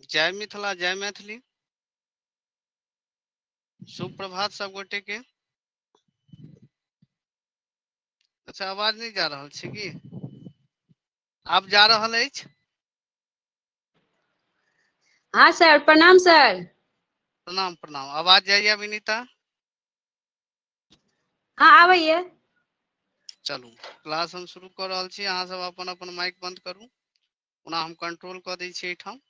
जय मिथिला जय मैथिली। सुप्रभात सब गोटे के। अच्छा, आवाज नहि जा रहल छै की? आब जा रहल अछि? हाँ सर, प्रणाम सर। प्रणाम प्रणाम। आवाज जाइया विनीता? हाँ आबैया। चलू क्लास हम शुरू कऽ रहल छी। अहाँ सब अपन अपन माइक बंद करू, ओना हम कंट्रोल कऽ दै छी एहिठाम।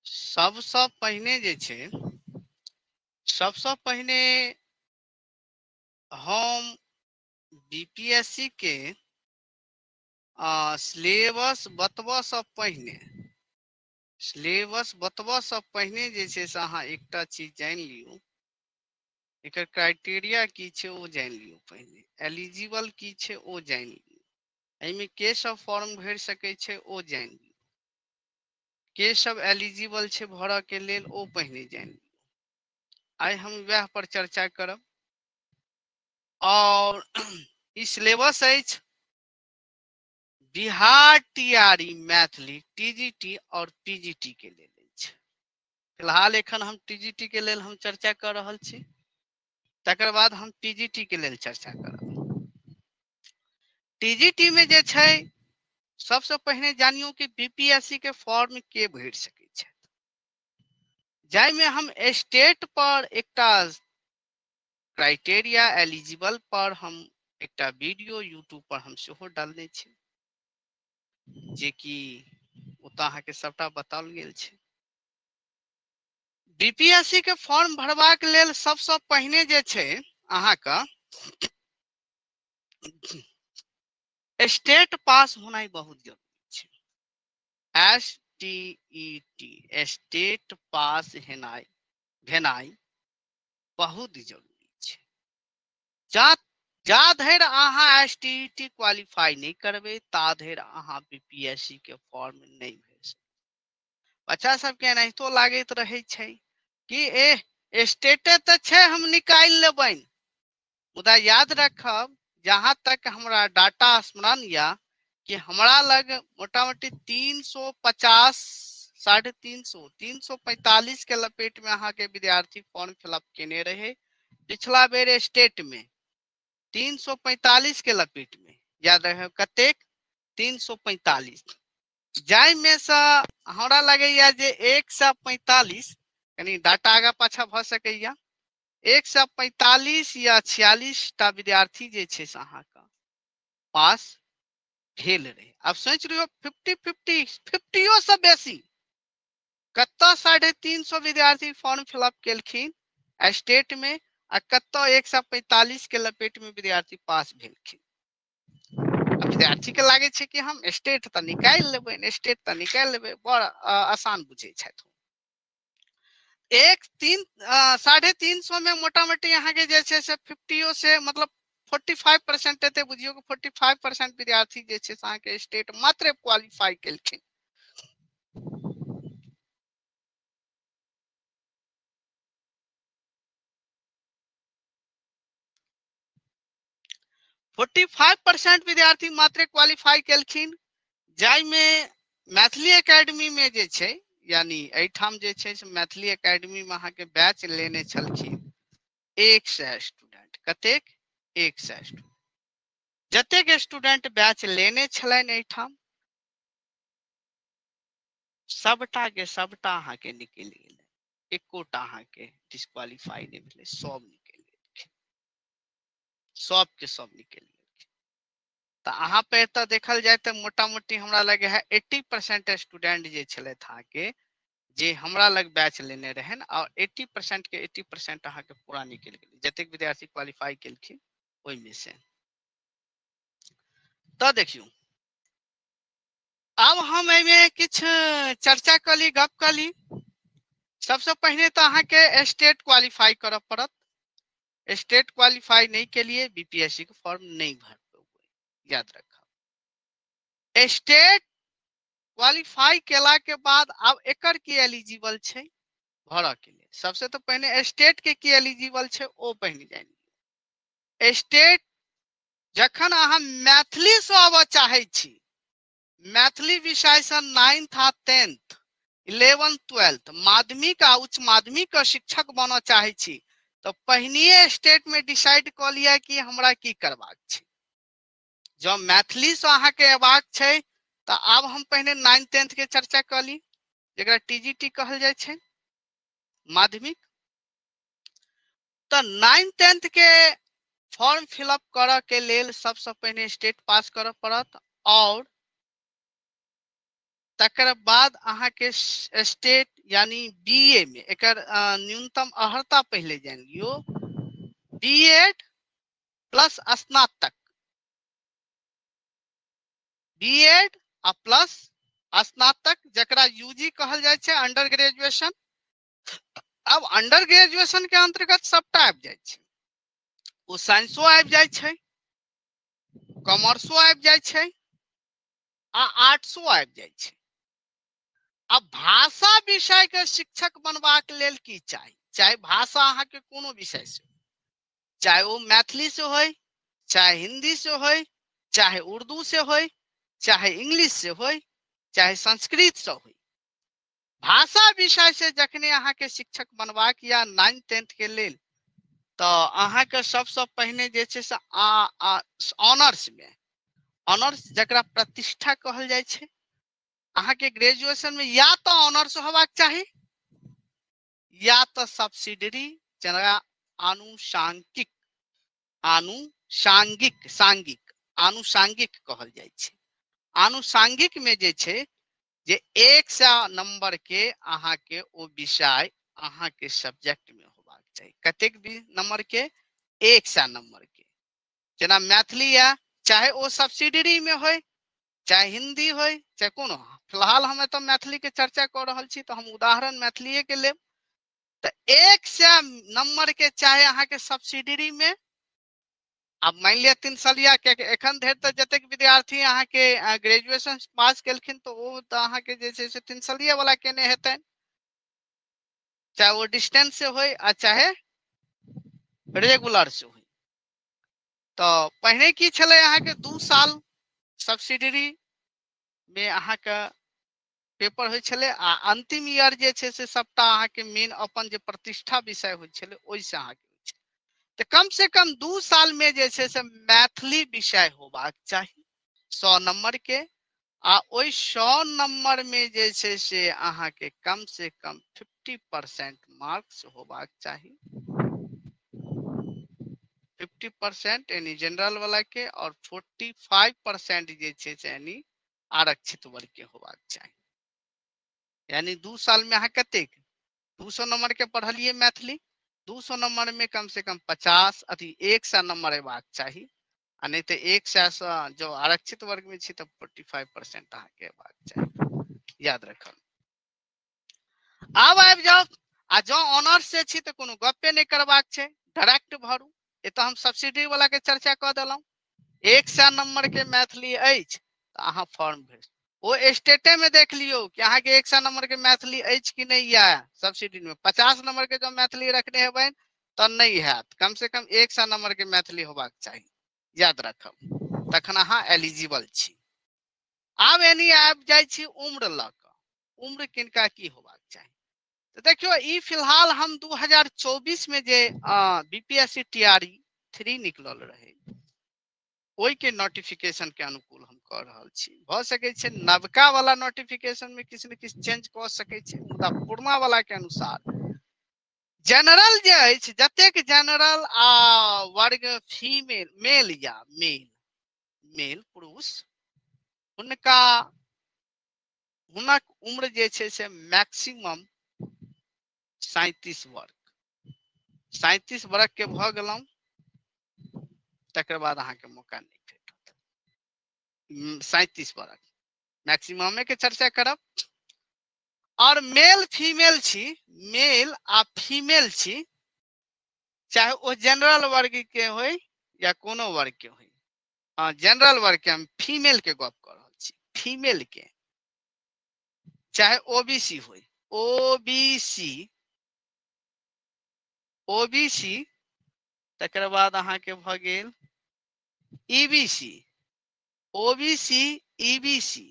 सबसँ पहिने जे छै, सबसँ पहिने हम बीपीएससी के सिलेबस बतबऽसँ पहिने, सिलेबस बतबऽसँ पहिने जे छै से अहाँ एकटा चीज जानि लियौ, एकर क्राइटेरिया की छै ओ जानि लियौ पहिने, एलिजिबल की छै ओ जानि लियौ, एहिमे के सब फॉर्म भरि सकै छै ओ जानि लियौ, के सब एलिजिबल छै भरऽ के लेल ओ पहिने जानि लियौ। आइ हम वएह पर चर्चा करब। और ई सिलेबस अछि बिहार टीआरई मैथिली टीजीटी और पीजीटी के लेल अछि। फिलहाल एखन हम टीजीटी के लेल हम चर्चा कऽ रहल छी, तकर बाद हम पीजीटी के लेल चर्चा करब। टीजीटी में जे छै सबसँ पहिने जानियौ कि बीपीएससी के फॉर्म के भरि सकै छै, जाहिमे हम स्टेट पर एकटा क्राइटेरिया एलिजिबल पर हम एकटा वीडियो यूट्यूब पर हम सेहो डालने छी, जेकि ओतऽ अहाँके सबटा बताओल गेल छै। बीपीएससी के फॉर्म भरबाक लेल सबसँ पहिने जे छै अहाँके स्टेट पास होनाइ बहुत जरूरी छै। STET state पास हेनाइ भेनाइ बहुत जरूरी छै। जा धरि अहाँ STET qualify नहि करबै ता धरि अहाँ बीपीएससी के फॉर्म नहि भरि सकबै। बच्चा सबके एनाहितो लागैत रहै छै कि एह स्टेटे तऽ छै हम निकालि लेबनि, मुदा याद रखब जहाँ तक हमरा डाटा स्मरण या कि हमरा लग मोटामोटी 350 350 345 के लपेट में अहाँके विद्यार्थी फॉर्म फिलअप केने रहे पिछला बेर स्टेट में 345 के लपेट में, याद रखब कतेक 345, जाहिमे सँ हमरा लगैया जे 145, कनि डाटा आगा पाछा भऽ सकैया, 145 या 46 टा विद्यार्थी जे छै से अहाँके पास भेल रहे। आब सोचि लियौ 50-50 सँ बेसी कतऽ 350 विद्यार्थी फॉर्म फिलअप केलखिन स्टेट में आ कतऽ 145 के लपेट में विद्यार्थी पास भेलखिन। विद्यार्थी के लागे छै कि हम स्टेट तऽ निकालि लेबै, स्टेट तऽ निकालि लेबै, बड़ आसान बुझै छथि। 350 में मोटामोटी अहाँके जे छै से 50 से मतलब 45% एते बुझियौ कि 45% विद्यार्थी जे छै से अहाँके स्टेट मात्र क्वालिफाई केलखिन। 45% विद्यार्थी मात्र क्वालिफाई केलखिन, जाहिमे मैथिली एकेडमी में जे छै, यानी एहिठाम जे छै से मैथिली एकेडमी में अहाँके बैच लेने छलखिन 100 स्टूडेंट। कतेक? 100 स्टूडेंट। जतेक स्टूडेंट बैच लेने छलनि एहिठाम सबटा के सबटा अहाँके निकलि गेलै, एकोटा अहाँके डिस्क्वालीफाई नहि भेलै, सब निकलि गेलखिन, सबके सब निकलि गेलखिन। तऽ अहाँ पे एतऽ देखल जाय तऽ मोटा मोटी हमरा लगे है 80% स्टूडेंट जे छलथि अहाँके जे हमरा लग बैच लेने रहनि, और 80% के 80% अहाँके पूरा निकलि गेलै, जतेक विद्यार्थी क्वालिफाई केलखिन ओहिमे से। तऽ देखियौ आब हम एहिमे किछु चर्चा कऽ ली, गप कऽ ली। सबसँ पहिने तऽ अहाँके स्टेट क्वालिफाई करऽ पड़त। स्टेट क्वालिफाई नहि केलिए बीपीएससी के फॉर्म नहि भर पेबै, याद रखब। स्टेट क्वालिफाई केला के बाद आब एकर की एलिजिबल छै भरऽ के लेल। सबसे तऽ पहिने स्टेट के की एलिजिबल छै ओ पहिने जानि लियौ। स्टेट जखन अहाँ मैथिली से आबऽ चाहै छी, मैथिली विषय से 9th आ 10th, 11th 12th, माध्यमिक आ उच्च माध्यमिक के शिक्षक बनऽ चाहै छी, तऽ पहिनिये स्टेट में डिसाइड कऽ लिअ कि हमरा की करबाक छै। जँ मैथिली से अहाँके अयबाक छै तऽ आब हम पहिने 9th 10th के चर्चा कऽ ली, जकरा टीजीटी कहल जाइ छै, माध्यमिक। तऽ 9th 10th के फॉर्म फिलअप करऽ के लेल सबसँ पहिने स्टेट पास करऽ पड़त, और तकर बाद अहाँके स्टेट यानी बीए में एकर न्यूनतम अर्हता पहिले जानि लियौ, बीएड प्लस स्नातक, बीएड आ प्लस स्नातक, जकरा यूजी कहल जाइ छै, अंडर ग्रेजुएशन। अब अंडर ग्रेजुएशन के अंतर्गत सबटा आबि जाइ छै, ओ साइंसो आबि जाइ छै, कॉमर्सो आबि जाइ छै, आ आर्ट्सो आबि जाइ छै। अब भाषा विषय के शिक्षक बनबाक लेल की चाही? चाहे भाषा अहाँके कोनो विषय से हो, चाहे ओ मैथिली से होय, चाहे हिंदी से होय, चाहे उर्दू से होय, चाहे इंग्लिश से होय, चाहे संस्कृत से होय, भाषा विषय से जखने अहाँके शिक्षक बनबाक या 9th 10th के लेल, तऽ अहाँके सबसँ पहिने जे छै से ऑनर्स में, ऑनर्स जकरा प्रतिष्ठा कहल जाइ छै, अहाँके ग्रेजुएशन में या तऽ ऑनर्स होबाक चाही या तऽ सब्सिडरी, जेना आनुषांगिक, आनुषांगिक, सांगिक, आनुषांगिक कहल जाइ छै। आनुषांगिक में जे छै जे 100 नंबर के अहाँके ओ विषय अहाँके सब्जेक्ट में होबाक चाही। कतेक भी नंबर के? 100 नंबर के। जेना मैथिली या, चाहे ओ सब्सिडरी में होय, चाहे हिंदी होय, चाहे कोनो, फिलहाल हम एतऽ मैथिली के चर्चा कऽ रहल छी तऽ हम उदाहरण मैथिलीए के लेब। तऽ 100 नंबर के चाहे अहाँके सब्सिडरी में, आब मानि लिअ 3 सालिया के, एखन धरि तऽ जतेक विद्यार्थी अहाँके ग्रेजुएशन पास केलखिन तऽ ओ तऽ अहाँके जे छै से 3 सालिया वाला केने हेतनि, चाहे ओ डिस्टेंस से होय आ चाहे रेगुलर से होय। तऽ पहिने की छलै अहाँके 2 साल सब्सिडरी में अहाँके पेपर होइ छलै, आ अंतिम ईयर जे छै से सबटा अहाँके मेन अपन जे प्रतिष्ठा विषय होइ छलै ओहिसँ अहाँके होइ छलै। तऽ कम से कम 2 साल में जे छै से मैथिली विषय होबाक चाही 100 नंबर के, आ ओहि 100 नंबर में जे छै से अहाँके कम से कम 50% मार्क्स होबाक चाही, 50% यानी जनरल वाला के, और 45% जे छै से यानी आरक्षित वर्ग के होबाक चाही। यानी 2 साल में अहाँ कतेक 200 नंबर के पढ़लिए मैथिली, 200 नंबर में कम से कम 50 अथी 100 नंबर अयबाक चाही, आ नहीं तो 100 से जो आरक्षित वर्ग में छी तऽ 45% अहाँके अयबाक चाही, याद रखब। आब आबि जाउ, आ जँ ऑनर्स से छी तऽ कोनो गप्पे नहि करबाक छै, डायरेक्ट भरू। एतऽ हम सब्सिडी वाला के चर्चा कऽ देलहुँ। 100 नंबर के मैथिली अछि तऽ अहाँ फॉर्म भरि, ओ स्टेटे में देख लियौ कि अहाँके 100 नंबर के मैथिली अछि कि नहि यऽ। सब्सिडी में 50 नंबर के जँ मैथिली रखने हेबै तऽ नहि हैत, कम से कम 100 नंबर के मैथिली होबाक चाही, याद रखब, तखन अहाँ एलिजिबल छी। आब एनी आबि जाइ छी उम्र लऽ कऽ, उम्र किनका की होबाक चाही। तऽ देखियौ ई फिलहाल हम 2024 में जे बीपीएससी टीआरई 3 निकलल रहे ओहि के नोटिफिकेशन के अनुकूल हम कऽ रहल छी। भऽ सकै छै नवका वाला नोटिफिकेशन में किछु ने किछु चेंज कऽ सकै छै, मुदा पुरना वाला के अनुसार जनरल जे अछि, जतेक जनरल आ वर्ग फीमेल मेल या मेल मेल पुरुष, हुनका हुनक उम्र जे छै से मैक्सिमम 37 वर्ष, 37 वर्ष के भऽ गेलहुँ तकर बाद अहाँके मौका नहि भेटत। 37 वर्ष मैक्सिममे के चर्चा करब। और मेल फीमेल छी, मेल आ फीमेल छी, चाहे ओ जनरल वर्ग के होय या कोनो वर्ग के होय, जनरल वर्ग के हम फीमेल के गप कऽ रहल छी, फीमेल के चाहे ओबीसी होय, ओबीसी ओबीसी, तकर बाद अहाँके भऽ गेल ईबीसी, ओबीसी, ईबीसी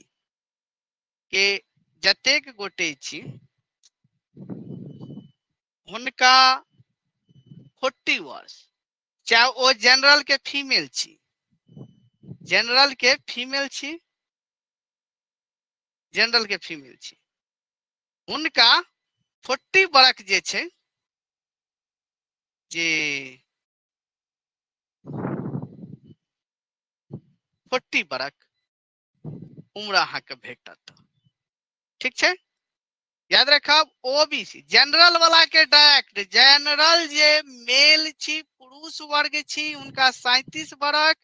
के जतेक गोटे छी हुनका 40 वर्ष, चाहे ओ जनरल के फीमेल छी, जनरल के फीमेल छी, जनरल के फीमेल छी, हुनका 40 बरख जे छै जे 40 बरख उम्र अहाँके भेटत। ठीक छै, याद रखब ओबीसी जनरल वाला के डायरेक्ट जनरल जे मेल छी पुरुष वर्ग छी उनका 37 बरख,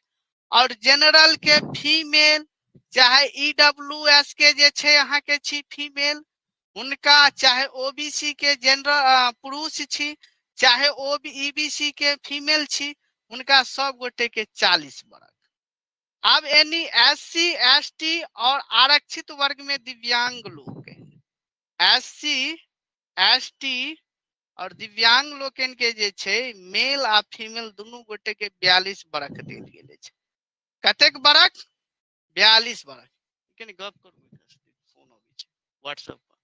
और जनरल के फीमेल चाहे ईडब्ल्यूएस के जे छै अहाँ के छी फीमेल उनका, चाहे ओबीसी के जनरल पुरुष छी चाहे ईबीसी के फीमेल छी उनका सब गोटे के 40 बरख। आब एनी एससी एसटी और आरक्षित वर्ग में दिव्यांग लोग, एससी एसटी और दिव्यांग लोकनि के जे छै मेल आ फीमेल दुनू गोटे के 42 बरख देल गेल अछि। कतेक बरख? 42 बरख। कनि गप करू, फोन अबै छै व्हाट्सएप पर।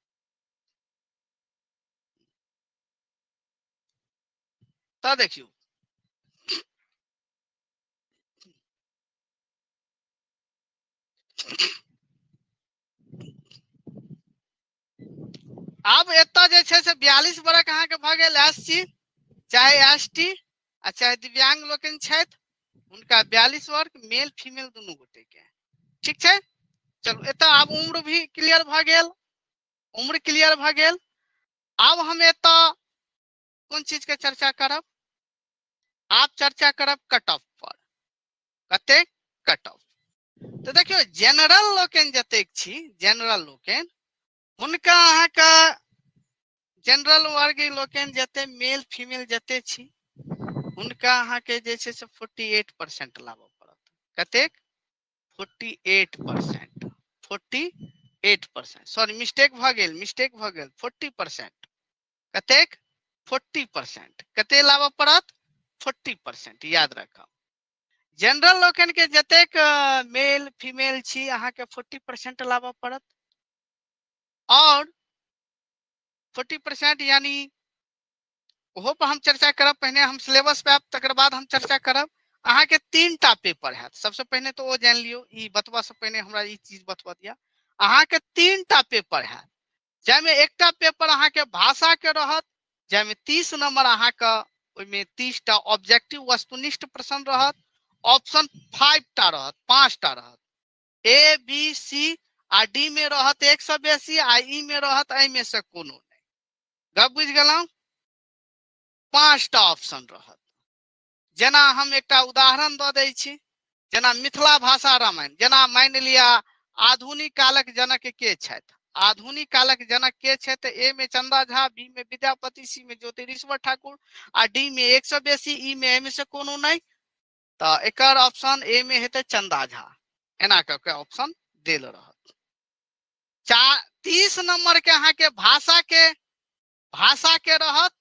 तऽ देखियौ आब एतऽ जे छै से 42 बरख अहाँके भऽ गेल एससी चाहे एसटी आ चाहे दिव्यांग लोकनि छथि हुनका 42 वर्ग मेल फीमेल दुनू गोटे के। ठीक छै, चलू एतऽ आब उम्र भी क्लियर भऽ गेल, उम्र क्लियर भऽ गेल। आब हम एतऽ कोन चीज के चर्चा करब? आब चर्चा करब कट ऑफ पर। कतेक कट ऑफ? तऽ देखियौ जनरल लोकनि जतेक छी, जनरल लोकनि हुनका अहाँके जनरल वर्ग लोकनि जते मेल फीमेल जते छी हुनका अहाँके जे छै से 48% लाबऽ पड़त। कतेक? 48%, 48%। सॉरी मिस्टेक भऽ गेल, मिस्टेक भऽ गेल, 40%। कतेक? 40%। कते लाबऽ पड़त? 40%। याद राखब जनरल लोकनि के जतेक मेल फीमेल छी अहाँके 40% लाबऽ पड़त, और 40% यानी ओहो पर हम चर्चा करब, पहिने हम सिलेबस पे आयब तकर बाद हम चर्चा करब। अहाँके 3टा पेपर हैत। सबसे पहिने तो ओ जानि लियौ, ई बतबा से पहिने हमरा ई चीज बतबा दिया। अहाँके 3टा पेपर हैत, जाहिमे एकटा पेपर अहाँके भाषा के रहत, जाहिमे 30 नंबर अहाँके ओहिमे 30टा ऑब्जेक्टिव वस्तुनिष्ठ प्रश्न रहत, ऑप्शन 5टा रहत, 5टा रहत, ए बी सी आ डी में रहत 1 से बेसी आ ई में रहत एहिमे से कोनो नहि। गप बुझि गेलहुँ? 5टा ऑप्शन रहत। जेना हम एकटा उदाहरण दऽ दै छी, जेना मिथिला भाषा रामायण, जेना मानि लिअ आधुनिक कालक जनक के छथि, आधुनिक कालक जनक के छथि? ए में चंदा झा, बी में विद्यापति, सी में ज्योतिरीश्वर ठाकुर आ डी में 1 से बेसी, ई में एहिमे से कोनो नहि। तऽ एकर ऑप्शन ए में हेतै चंदा झा, एना कऽ के ऑप्शन देल रहत। 30 नंबर के अहाँके भाषा के रहत,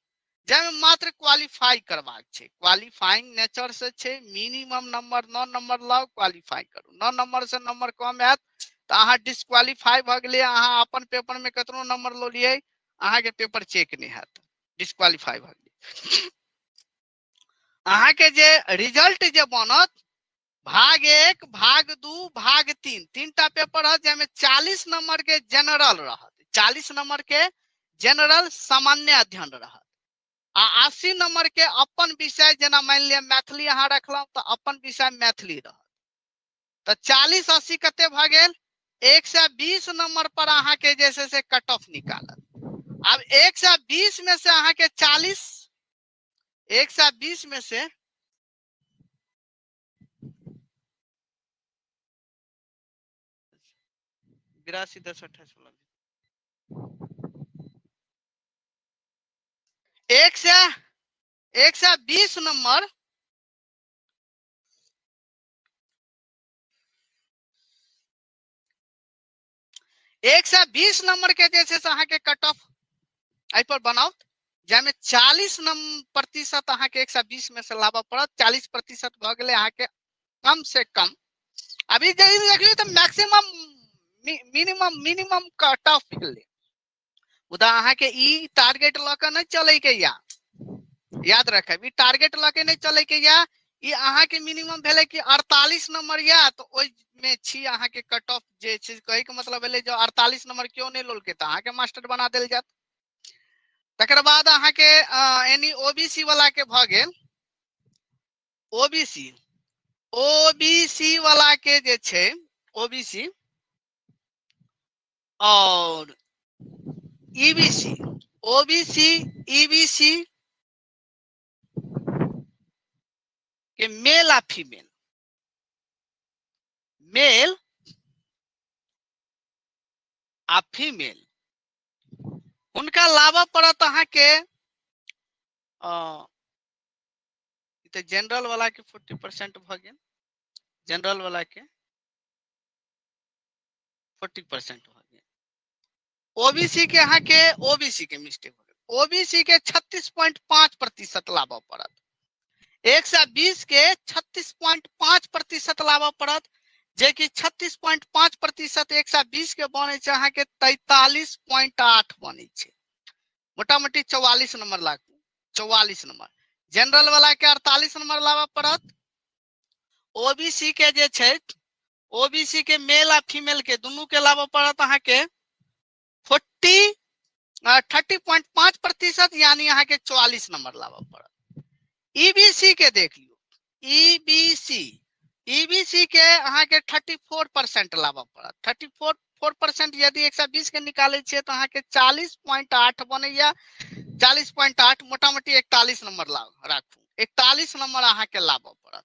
जाहिमे मात्र क्वालिफाई करबाक छै, क्वालिफाइंग नेचर से छै। मिनिमम नंबर 9 नंबर लाउ, क्वालिफाई करू। 9 नंबर से नंबर कम आयत तऽ अहाँ डिस्क्वालीफाई भऽ गेलियै, अहाँ अपन पेपर में कतनो नंबर लऽ लियै अहाँके पेपर चेक नहि हैत, डिस्क्वालीफाई भऽ गेलियै। अहाँके जे रिजल्ट जे बनत भाग 1, भाग 2, भाग 3, 3टा पेपर रहत, जाहिमे 40 नंबर के जनरल रहत, 40 नंबर के जनरल सामान्य अध्ययन रहत, आ 80 नंबर के अपन विषय, जेना मानि लिअ मैथिली अहाँ रखलहुँ तऽ अपन विषय मैथिली रहत। तऽ 40 80 कते भऽ गेल? 120 नंबर पर अहाँके जे छै से कट ऑफ निकालत। आब 120 में से अहाँके 40, 120 में से 82 10 28 वाला 120 नंबर 120 नंबर के जे छै से अहाँके कट ऑफ एहि पर बनाओत, जाहिमे 40% अहाँके 120 में से लाबऽ पड़त। 40% भऽ गेलै अहाँके कम से कम अभी जे देखियौ तऽ मैक्सिमम मिनिमम मिनिमम कट off भेलै। मुदा अहाँके ई टारगेट लऽ कऽ नहि चलैके या, याद रखब, ई टारगेट लऽ के नहि चलैके या। ई अहाँके मिनिमम भेलै कि 48 नंबर या तऽ ओहिमे छी अहाँके कट ऑफ जे छै, कहैके मतलब भेलै जे 48 नंबर केओ नहि लेलकै तऽ अहाँके मास्टर बना देल जायत। तकर बाद अहाँके एनी ओबीसी वाला के भऽ गेल, ओबीसी ओबीसी वाला के जे छै, ओबीसी और ईबीसी, ओबीसी ईबीसी के मेल आ फीमेल, मेल आ फीमेल हुनका लाबऽ पड़त अहाँके, तऽ जनरल वाला के 40% भऽ गेल, जनरल वाला के 40% भऽ गेल। ओबीसी के अहाँके, ओबीसी के मिस्टेक भऽ गेल, ओबीसी के 36.5% लाबऽ पड़त, 120 के 36.5% लाबऽ पड़त, जेकि 36.5% 120 के बनै छै अहाँके 43.8 बनै छै, मोटा मोटी 44 नंबर लागू, 44 नंबर। जनरल वाला के 48 नंबर लाबऽ पड़त। ओबीसी के जे छै, ओबीसी के मेल आ फीमेल के दुनू के लाबऽ पड़त अहाँके 30.5%, यानी अहाँके 44 नंबर लाबऽ पड़त। ईबीसी के देख लियौ, ईबीसी, ईबीसी के अहाँके 34% लाबऽ पड़त, 34% यदि 120 के निकालै छियै तऽ अहाँके 40.8 बनैया, 40.8 मोटा मोटी 41 नंबर राखू, 41 नंबर अहाँके लाबऽ पड़त।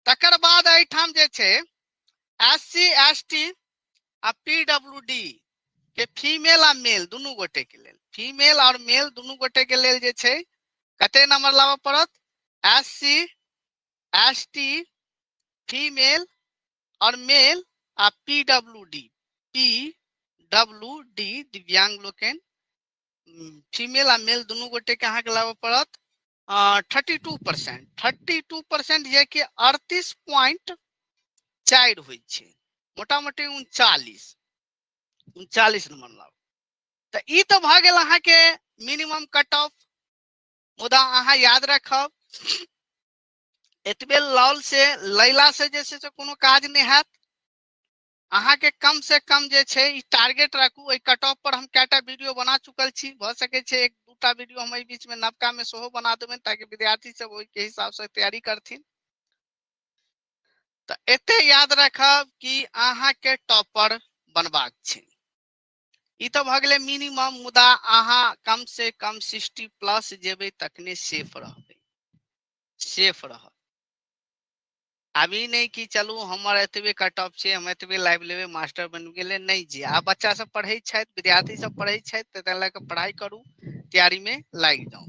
तकर बाद एहिठाम जे छै एस सी एस टी आ पी डब्ल्यू डी के फीमेल आ मेल दुनू गोटे के लेल, फीमेल और मेल दुनू गोटे के लेल जे छै कते नंबर लाबऽ पड़त, S C S T female और मेल आ P W D, P W D दिव्यांग लोकनि फीमेल आ मेल दुनू गोटे के अहाँके लाबऽ पड़त 32%, 32% जे कि 38.4 होइ छै, मोटा मोटी 39 नंबर लाबऽ। तऽ ई तऽ भऽ गेल अहाँके मिनिमम कट ऑफ। मुदा अहाँ याद रखब एतबे लॉल से लैला से जे छै से कोनो काज नहि हैत। अहाँके कम से कम जे छै ई टारगेट राखू। एहि कट ऑफ पर हम कएटा वीडियो बना चुकल छी, भऽ सकै छै एक दूटा वीडियो हम एहि बीच में नवका में सेहो बना देबनि ताकि विद्यार्थी सब ओहिके हिसाब से तैयारी करथिन। तऽ एते याद रखब कि अहाँके टॉपर बनबाक छै। ई तऽ भऽ गेलै मिनिमम, मुदा अहाँ कम से कम 60+ जेबै तखने सेफ रहबै, सेफ रहब। आब ई नहि कि चलू हमर एतबे कट ऑफ छै, हम एतबे लाइव लेबै, मास्टर बनि गेलै, नहि जी। आब बच्चा सब पढ़ै छथि, विद्यार्थी सब पढ़ै छथि, तऽ ताहि लऽ कऽ पढ़ाइ करू, तैयारी में लागि जाउ।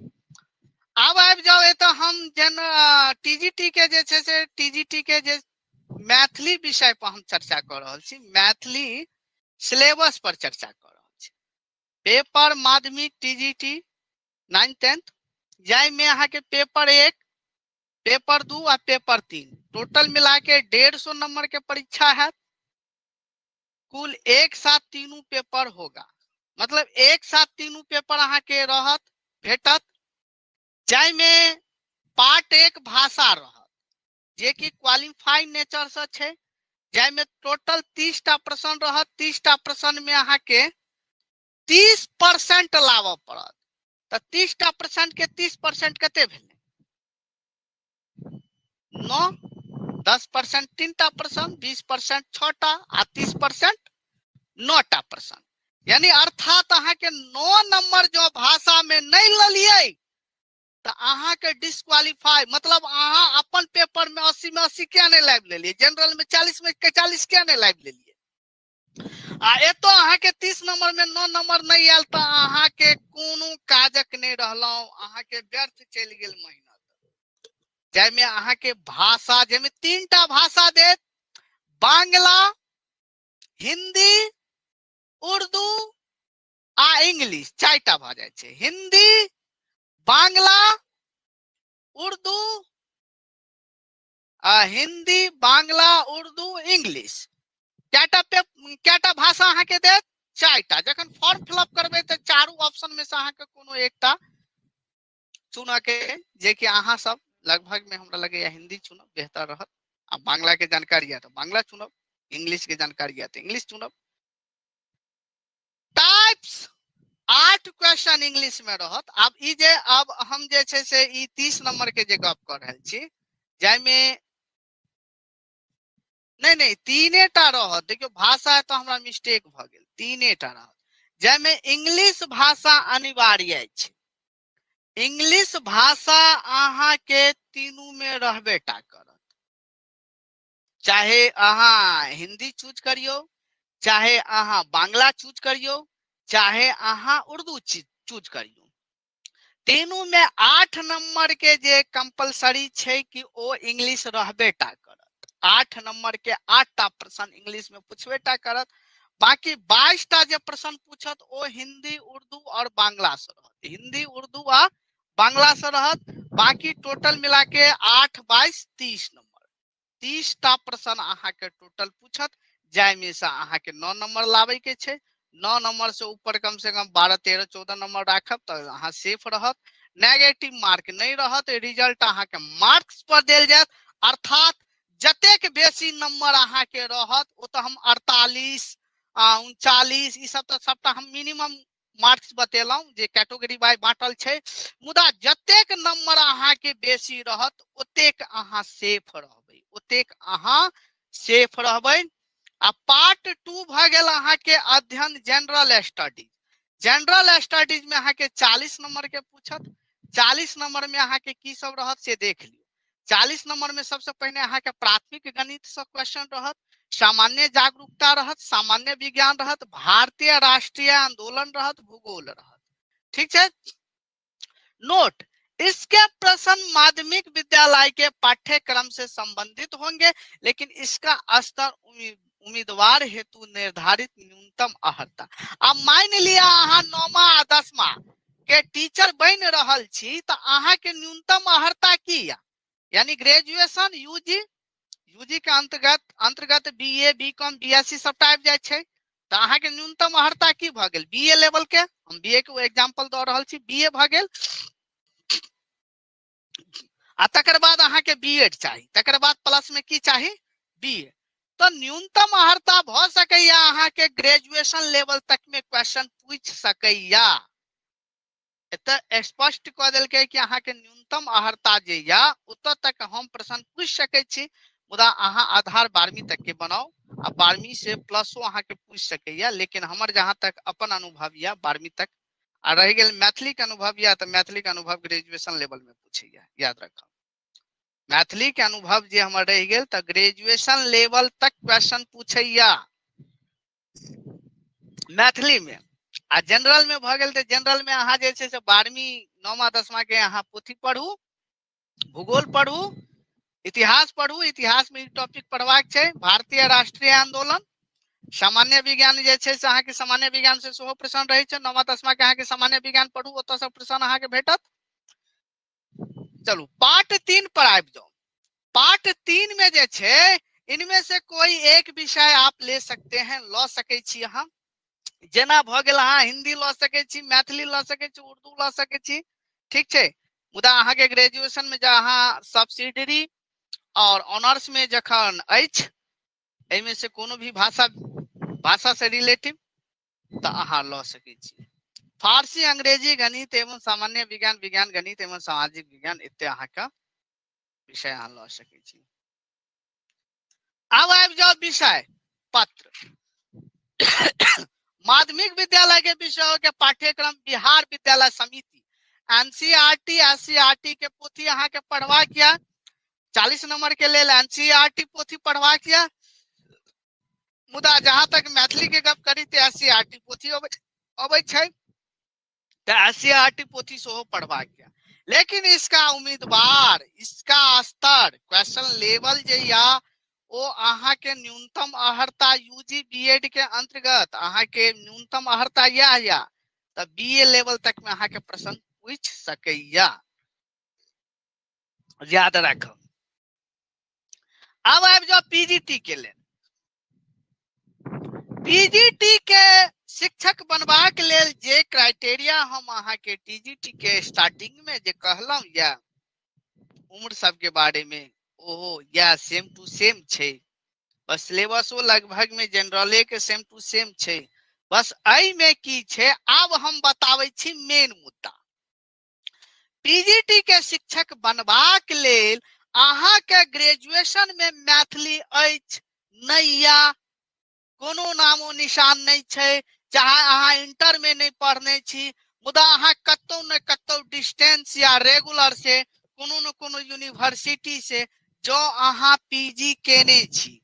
आब आबि जाउ एतऽ हम जेना टीजीटी के जे छै से टीजीटी के जे मैथिली विषय पर हम चर्चा कऽ रहल छी, मैथिली सिलेबस पर चर्चा कऽ रहल छी। पेपर माध्यमिक टीजीटी 9th 10th, जाहिमे अहाँके पेपर 1, पेपर 2 आ पेपर 3 टोटल मिला के 150 नंबर के परीक्षा है। कुल एक साथ तीनू पेपर होगा, मतलब एक साथ तीनू पेपर अहाँके रहत, भेटत, जाहिमे पार्ट 1 भाषा रहत जे कि क्वालिफाइंग नेचर से छै, जाहिमे टोटल 30टा प्रश्न रहत। 30टा प्रश्न में अहाँके 30% लाबऽ पड़त। तऽ 30टा प्रश्न के 30% कते भेलै? 9, 10% 3टा प्रश्न, 20% 6टा आ 30% 9टा प्रश्न। यानी अर्थात अहाँके 9 नंबर जो भाषा में नहीं ललियै तऽ अहाँके डिस्क्वालीफाई, मतलब अहाँ अपन पेपर में 80 में 80 किया नहीं लाबि लेलियै, जनरल में 40 में 40 किया नहीं लाबि लेलियै, आ एतऽ अहाँके 30 नंबर में 9 नंबर नहीं आयल तऽ अहाँके कोनो काजक नहीं रहलहुँ, अहाँके व्यर्थ चलि गेल मेहनत। जाहिमे अहाँके भाषा, जाहिमे 3टा भाषा देत, बांग्ला, हिंदी, उर्दू आ इंग्लिश, 4टा भऽ जाइ छै, हिंदी, बांग्ला, उर्दू हिंदी, बांग्ला, उर्दू, इंग्लिश। कएटा भाषा अहाँके देत? 4टा। जखन फॉर्म फिलअप करबै तऽ चारू ऑप्शन में से अहाँके कोनो एकटा चुनऽ के, जेकि अहाँ सब लगभग में हमरा लगैया हिंदी चुनब बेहतर रहत। आ बांग्ला के जानकारी यऽ तऽ बांग्ला चुनब, इंग्लिश के जानकारी यऽ तऽ इंग्लिश चुनब। टाइप्स 8 क्वेश्चन इंग्लिश में रहत। आब ई जे आब हम जे छै से ई 30 नंबर के जे गप कऽ रहल छी, जाहिमे नहीं नहीं 3टा रहत। देखियौ भाषा तऽ हमरा मिस्टेक भऽ गेल, 3टा रहत, जाहिमे इंग्लिश भाषा अनिवार्य अछि। इंग्लिश भाषा अहाँके तीनू में रहबे टा करत, चाहे अहाँ हिंदी चूज करियौ, चाहे अहाँ बांग्ला चूज करियौ, चाहे अहाँ उर्दू चूज करियौ। तीनू में 8 नंबर के जे कंपलसरी छै कि ओ इंग्लिश रहबे टा करत। 8 नंबर के 8टा प्रश्न इंग्लिश में पूछबे टा करत। बाकी 22टा जे प्रश्न पूछत ओ हिंदी, उर्दू और बांग्ला से रहत। हिंदी, उर्दू आ बांग्ला से रहत। बाकी टोटल मिला के 8, 22, 30 नंबर, 30टा प्रश्न अहाँके टोटल पूछत, जाहिमे से अहाँके 9 नंबर लाबै के छै। 9 नंबर से ऊपर कम से कम 12, 13, 14 नंबर राखब तऽ अहाँ सेफ रहत। नेगेटिव मार्क नहि रहत, रिजल्ट अहाँके मार्क्स पर देल जायत। अर्थात जतेक बेसी नंबर अहाँके रहत, ओ तऽ हम 48, 39 ई सब तऽ सबटा हम मिनिमम मार्क्स बतेलहुँ जे कैटेगरी वाइज बाँटल छै। मुदा जतेक नंबर अहाँके बेसी रहत ओतेक अहाँ सेफ रहबै, ओतेक अहाँ सेफ रहबै। आ पार्ट 2 भऽ गेल अहाँके अध्ययन जनरल स्टडीज। जनरल स्टडीज में अहाँके 40 नंबर के पूछत। 40 नंबर में अहाँके की सब रहत से देख लियौ। 40 नंबर में सबसे पहिने अहाँके प्राथमिक गणित से क्वेश्चन रहत, सामान्य जागरूकता रहत, सामान्य विज्ञान रहत, भारतीय राष्ट्रीय आंदोलन रहत, भूगोल रहत। ठीक छै। नोट, इसके प्रश्न माध्यमिक विद्यालय के पाठ्यक्रम से संबंधित होंगे, लेकिन इसका स्तर उम्मीदवार हेतु निर्धारित न्यूनतम अर्हता। अब मान लिया अहाँ 9वां आ 10वां के टीचर बनि रहल छी तऽ अहाँके न्यूनतम अर्हता की या, यानी ग्रेजुएशन, यूजी, यूजी के अंतर्गत B A, B com, B S C सबटा आबि जाइ छै। तऽ अहाँके न्यूनतम अर्हता की भऽ गेल? बी ए लेवल के, हम बी ए के एग्जाम्पल दऽ रहल छी, बी ए भऽ गेल। आ तकर बाद अहाँके बी एड चाही, तकर बाद प्लस में की चाही? बी ए। तऽ न्यूनतम अर्हता भऽ सकैया अहाँके ग्रेजुएशन लेवल तक में क्वेश्चन पूछि सकैया। एतऽ स्पष्ट कऽ देलकै कि अहाँके न्यूनतम अर्हता जे या ओतऽ तक हम प्रश्न पूछि सकै छी, मुदा अहाँ आधार 12वीं तक के बनाउ आ 12वीं से प्लसो अहाँके पूछि सकैया। लेकिन हमर जहाँ तक अपन अनुभव या 12वीं तक, आ रहि गेल मैथिली के अनुभव या तऽ मैथिली के अनुभव ग्रेजुएशन लेवल में पूछैया, याद रखब। मैथिली के अनुभव जे हमर रहि गेल तऽ ग्रेजुएशन लेवल तक क्वेश्चन पूछैया मैथिली में। आ जनरल में भऽ गेल तऽ जनरल में अहाँ जे छै से 12वीं, 9वां, 10वां के अहाँ पोथी पढ़ू, भूगोल पढ़ू, इतिहास पढ़ू। इतिहास में ई टॉपिक पढ़बाक छै, भारतीय राष्ट्रीय आंदोलन, सामान्य विज्ञान जे छै से अहाँके सामान्य विज्ञान से सेहो प्रश्न रहै छै। 9वां, 10वां के अहाँके सामान्य विज्ञान पढ़ू, ओतऽ से प्रश्न अहाँके भेटत। चलू पार्ट 3 पर आबि जाउ। पार्ट 3 में जे छै इनमें से कोई एक विषय आप ले सकते हैं, लऽ सकै छी अहाँ। जेना भऽ गेल अहाँ हिंदी लऽ सकै छी, मैथिली लऽ सकै छी, उर्दू लऽ सकै छी, ठीक छै। मुदा अहाँके ग्रेजुएशन में जे अहाँ सब्सिडरी और ऑनर्स में जखन अछि एहिमे से कोनो भी भाषा से रिलेटिव तऽ अहाँ लऽ सकै छी। फारसी, अंग्रेजी, गणित एवं सामान्य विज्ञान, विज्ञान, गणित एवं सामाजिक विज्ञान, एते अहाँके विषय अहाँ लऽ सकै छी। आब आबि जाउ विषय पत्र। माध्यमिक विद्यालय के विषय के पाठ्यक्रम बिहार विद्यालय समिति एनसीईआरटी, एससीईआरटी के पोथी अहाँके पढ़बाक यऽ। 40 नंबर के लेल एनसीईआरटी पोथी पढ़बाक यऽ। मुदा जहां तक मैथिली के गप करी तऽ एससीईआरटी पोथी अबै छै, तऽ एससीईआरटी पोथी सेहो पढ़बाक यऽ। लेकिन इसका उम्मीदवार, इसका स्तर, क्वेश्चन लेवल जे या ओ अहाँके न्यूनतम अर्हता यूजी बीएड के अंतर्गत अहाँके न्यूनतम अर्हता यह या तऽ बीए लेवल तक में अहाँके प्रश्न पूछि सकैया, याद राखब। आब आबि जाउ पीजीटी के लेल। पीजीटी के शिक्षक बनबाक लेल जे क्राइटेरिया हम अहाँके टीजीटी के स्टार्टिंग में जे कहलहुँ या उम्र सबके बारे में, ओहो या सेम टू सेम छै, बस सिलेबसो लगभग में जनरले के सेम टू सेम छै। बस एहि में की छै, आब हम बताबै छी मेन मुद्दा। पीजीटी के शिक्षक बनबाक लेल अहाँके ग्रेजुएशन में मैथिली अछि नहि या कोनो नामो निशान नहि छै, चाहे अहाँ इंटर में नहि पढ़ने छी, मुदा अहाँ कतौ ने कतौ डिस्टेंस या रेगुलर से कोनो न कोनो यूनिवर्सिटी से जो अहाँ पीजी केने छी,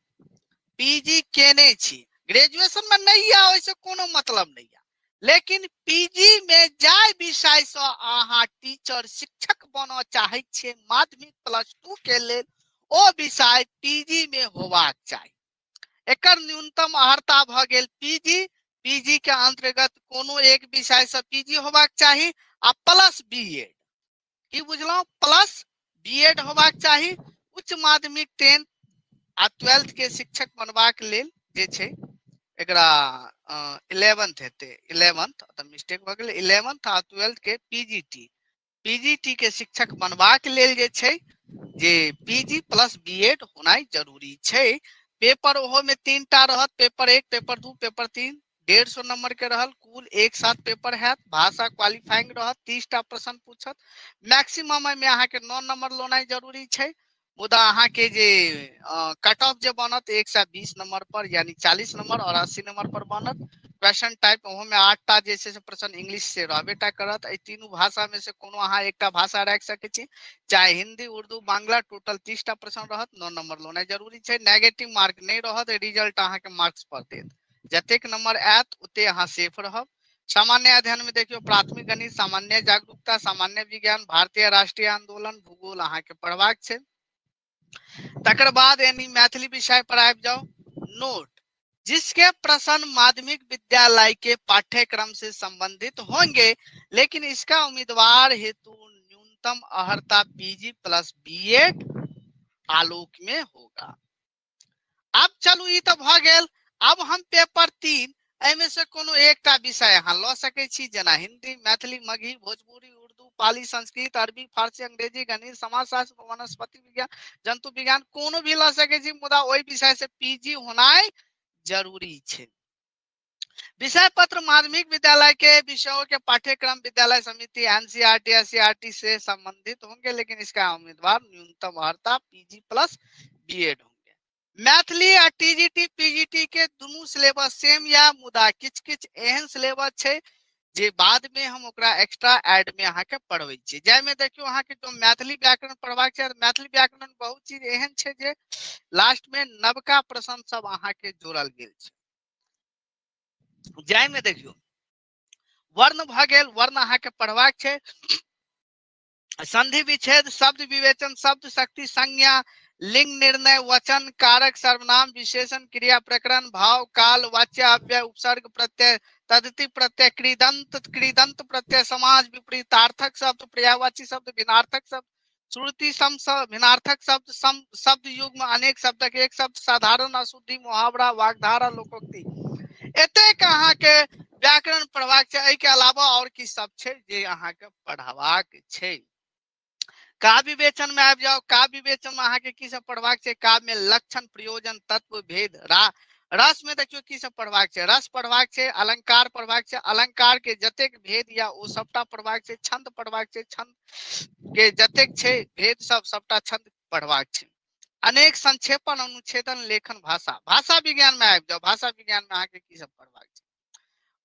पीजी केने छी, ग्रेजुएशन में नहीं या ओहिसे कोनो मतलब नहीं या, लेकिन पीजी में जाय विषय से अहाँ टीचर शिक्षक बनऽ चाहै छियै माध्यमिक प्लस टू के लेल, ओ विषय पीजी में होबाक चाही। एकर न्यूनतम अर्हता भऽ गेल पीजी। पीजी के अंतर्गत कोनो एक विषय से पीजी होबाक चाही आ प्लस बीएड, की बुझलहुँ, प्लस बीएड होबाक चाही। उच्च माध्यमिक 10th आ 12th के शिक्षक बनबाक लेल जे छै एकरा 11th हेतै, 11th तऽ मिस्टेक भऽ गेलै, 11th आ 12th के पीजीटी, पीजीटी के शिक्षक बनबाक लेल जे छै जे पीजी प्लस बीएड होनाइ जरूरी छै। पेपर ओहो में 3 टा रहत, पेपर 1, पेपर 2, पेपर 3, 150 नंबर के रहल, कुल एक साथ पेपर हैत। भाषा क्वालिफाइंग रहत, 30 टा प्रश्न पूछत, मैक्सिमम एहिमे अहाँके 9 नंबर लेनाइ जरूरी छै। मुदा अहाँके जे कट ऑफ जे बनत 120 नंबर पर, यानी 40 नंबर और 80 नंबर पर बनत। क्वेश्चन टाइप ओहो में 8 टा जे छै से प्रश्न इंग्लिश से रहबे टा करत। एहि तीनू भाषा में से कोनो अहाँ एकटा भाषा राखि सकै छी, चाहे हिंदी, उर्दू, बांग्ला, टोटल 30 टा प्रश्न रहत, 9 नंबर लेनाइ जरूरी छै। नेगेटिव मार्क नहि रहत, रिजल्ट अहाँके मार्क्स पर देत, जतेक नंबर आयत ओते अहाँ सेफ रहब। सामान्य अध्ययन में देखियौ प्राथमिक गणित, सामान्य जागरूकता, सामान्य विज्ञान, भारतीय राष्ट्रीय आंदोलन, भूगोल अहाँके पढ़बाक छै। तकर बाद यानी मैथिली विषय पर आबि जाउ। नोट, जिसके प्रश्न माध्यमिक विद्यालय के पाठ्यक्रम से संबंधित होंगे, लेकिन इसका उम्मीदवार हेतु न्यूनतम अर्हता पीजी प्लस बीएड आलोक में होगा। अब चलू ई तो भ गेल। अब हम पेपर 3 एहिमे से कोनो एकटा विषय अहाँ लऽ सकै छी, जेना हिंदी, मैथिली, मगही, भोजपुरी, उर्दू, पाली, संस्कृत, अरबी, फारसी, अंग्रेजी, गणित, समाजशास्त्र, वनस्पति विज्ञान, जंतु विज्ञान, कोनो भी लऽ सकै छी, मुदा ओहि विषय से पीजी होनाइ जरूरी छै। विषय पत्र माध्यमिक विद्यालय के विषयों के पाठ्यक्रम विद्यालय समिति एनसीईआरटी एससीईआरटी से संबंधित होंगे, लेकिन इसका उम्मीदवार न्यूनतम अर्हता पीजी प्लस बीएड होंगे। मैथिली आ टीजीटी पीजीटी के दुनू सिलेबस सेम या, मुदा किछ किछ एहन सिलेबस छै जे बाद में हम ओकरा एक्स्ट्रा एड में अहाँके पढ़बै छी। जाहिमे देखियौ अहाँके जो मैथिली व्याकरण पढ़बाक छै, मैथिली व्याकरण बहुत चीज एहन छै जे लास्ट में नवका प्रश्न सब अहाँके जोड़ल गेल छै। जाहिमे देखियौ वर्ण भऽ गेल, वर्ण अहाँके पढ़बाक छै, संधि विच्छेद, शब्द विवेचन, शब्द शक्ति, संज्ञा, लिंग निर्णय, वचन, कारक, सर्वनाम, विशेषण, क्रिया प्रकरण, भाव, काल, वाच्य, अव्यय, उपसर्ग, प्रत्यय, तद्धित प्रत्यय, कृदंत, कृदंत प्रत्यय, समास, विपरीतार्थक शब्द, पर्यायवाची शब्द, भिन्नार्थक शब्द, श्रुति सम भिन्नार्थक शब्द, सम शब्द युग्म, अनेक शब्दक एक शब्द, साधारण अशुद्धि, मुहावरा, वाग्धारा, लोकोक्ति। एतेक अहाँके व्याकरण पढ़बाक छै। एहिके अलावा और की सब छै जे अहाँके पढ़बाक छै। काव्य विवेचन में आबि जाउ। काव्य विवेचन में अहाँके की सब पढ़बाक छै? काव्य में लक्षण, प्रयोजन, तत्व, भेद, रस में देखियौ की सब पढ़बाक छै। रस पढ़बाक छै, अलंकार पढ़बाक छै, अलंकार के जतेक भेद या ओ सबटा पढ़बाक छै, छंद पढ़बाक छै, छंद के जतेक छै भेद सब सबटा छंद पढ़बाक छै, अनेक संक्षेपण, अनुच्छेदन, लेखन, भाषा। भाषा विज्ञान में आबि जाउ। भाषा विज्ञान में अहाँके की सब पढ़बाक छै?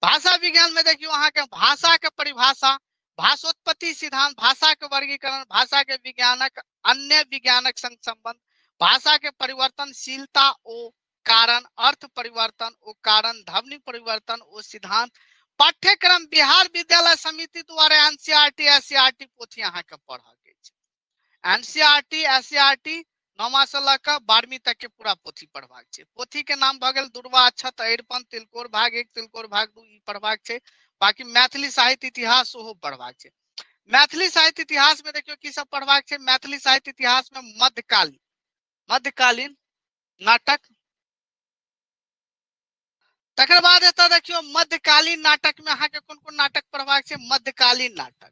भाषा विज्ञान में देखियौ अहाँके भाषा के परिभाषा, भाषोत्पत्ति सिद्धांत, भाषा के वर्गीकरण, भाषा के विज्ञानक अन्य विज्ञानक संग संबंध, भाषा के परिवर्तनशीलता ओ कारण, अर्थ परिवर्तन ओ कारण, ध्वनि परिवर्तन ओ सिद्धांत। पाठ्यक्रम बिहार विद्यालय समिति द्वारा एनसीईआरटी एससीईआरटी पोथी अहाँके पढ़ल गेल छै। एनसीईआरटी एससीईआरटी 9वां से लऽ कऽ 12वीं तक के पूरा पोथी पढ़बाक छै। पोथी के नाम भऽ गेल दुर्वा, अक्षत, अरिपन, तिलकोर भाग 1, तिलकोर भाग 2, ई पढ़बाक छै। बाकी मैथिली साहित्य इतिहास सेहो पढ़बाक छै। मैथिली साहित्य इतिहास में देखियौ की सब पढ़बाक छै। मैथिली साहित्य इतिहास में मध्यकालीन नाटक। तकर बाद एतऽ देखियौ मध्यकालीन नाटक में अहाँके कोन कोन नाटक पढ़बाक छै। मध्यकालीन नाटक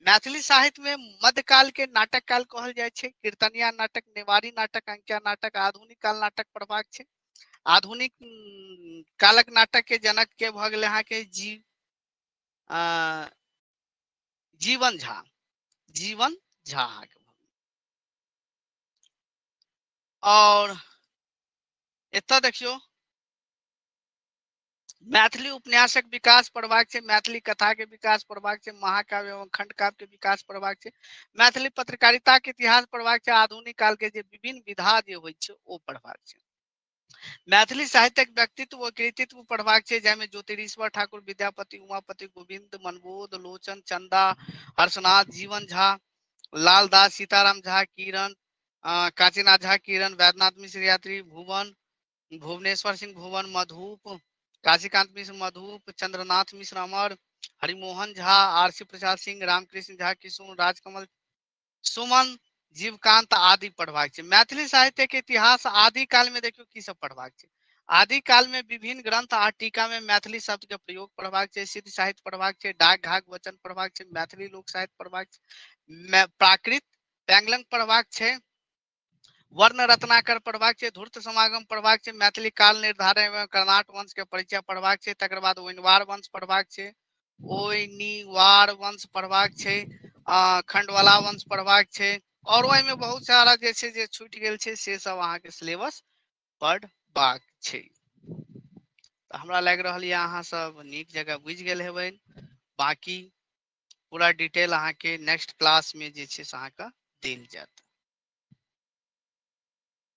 मैथिली साहित्य में मध्यकाल के नाटक काल कहल जाइ छै। कीर्तनिया नाटक, नेवारी नाटक, अंकिया नाटक, आधुनिक काल नाटक पढ़बाक छै। आधुनिक कालक नाटक के जनक के भऽ गेलै अहाँके जीवन झा, जीवन झा अहाँके। और एतऽ देखियौ मैथिली उपन्यासक विकास पढ़बाक छै, मैथिली कथा के विकास पढ़बाक छै, महाकाव्य एवं खंडकाव्य के विकास पढ़बाक छै, मैथिली पत्रकारिता के इतिहास पढ़बाक छै, आधुनिक काल के जे विभिन्न विधा जे होइ छै ओ पढ़बाक छै। मैथिली साहित्यक व्यक्तित्व व कृतित्व पढ़बाक छै, जाहिमे ज्योतिरीश्वर ठाकुर, विद्यापति, उमापति, गोविंद, मनबोध, लोचन, चंदा, हर्षनाथ, जीवन झा, लालदास, सीताराम झा, किरण, काशीनाथ झा किरण, वैद्यनाथ मिश्र यात्री, भुवन, भुवनेश्वर सिंह भुवन, मधुप, काशीकांत मिश्र मधुप, चंद्रनाथ मिश्र अमर, हरिमोहन झा, आरसी प्रसाद सिंह, रामकृष्ण झा किशुन, राजकमल सुमन, जीवकांत आदि पढ़बाक छै। मैथिली साहित्य के इतिहास आदि काल में देखियौ की सब पढ़बाक छै। आदि काल में विभिन्न ग्रंथ आ टीका में मैथिली शब्द के प्रयोग पढ़बाक छै, सिद्ध साहित्य पढ़बाक छै, डाक घाक वचन पढ़बाक छै, मैथिली लोक साहित्य पढ़बाक छै, प्राकृत पैंगलंग पढ़बाक छै, वर्ण रत्नाकर पढ़बाक छै, धूर्त समागम पढ़बाक छै, मैथिली काल निर्धारण एवं कर्णाट वंश के परिचय पढ़बाक छै, तकर बाद ओइनवार वंश पढ़बाक छै, ओइनीवार वंश पढ़बाक छै, खंडवाला वंश पढ़बाक छै, और ओहिमे बहुत सारा जे छै जे छूटि गेल छै से सब अहाँके सिलेबस पढ़बाक छै। तऽ हमरा लागि रहल यऽ अहाँ सब नीक जगह बुझि गेल हेबै। बाकी पूरा डिटेल अहाँके नेक्स्ट क्लास में जे छै से अहाँके देल जायत।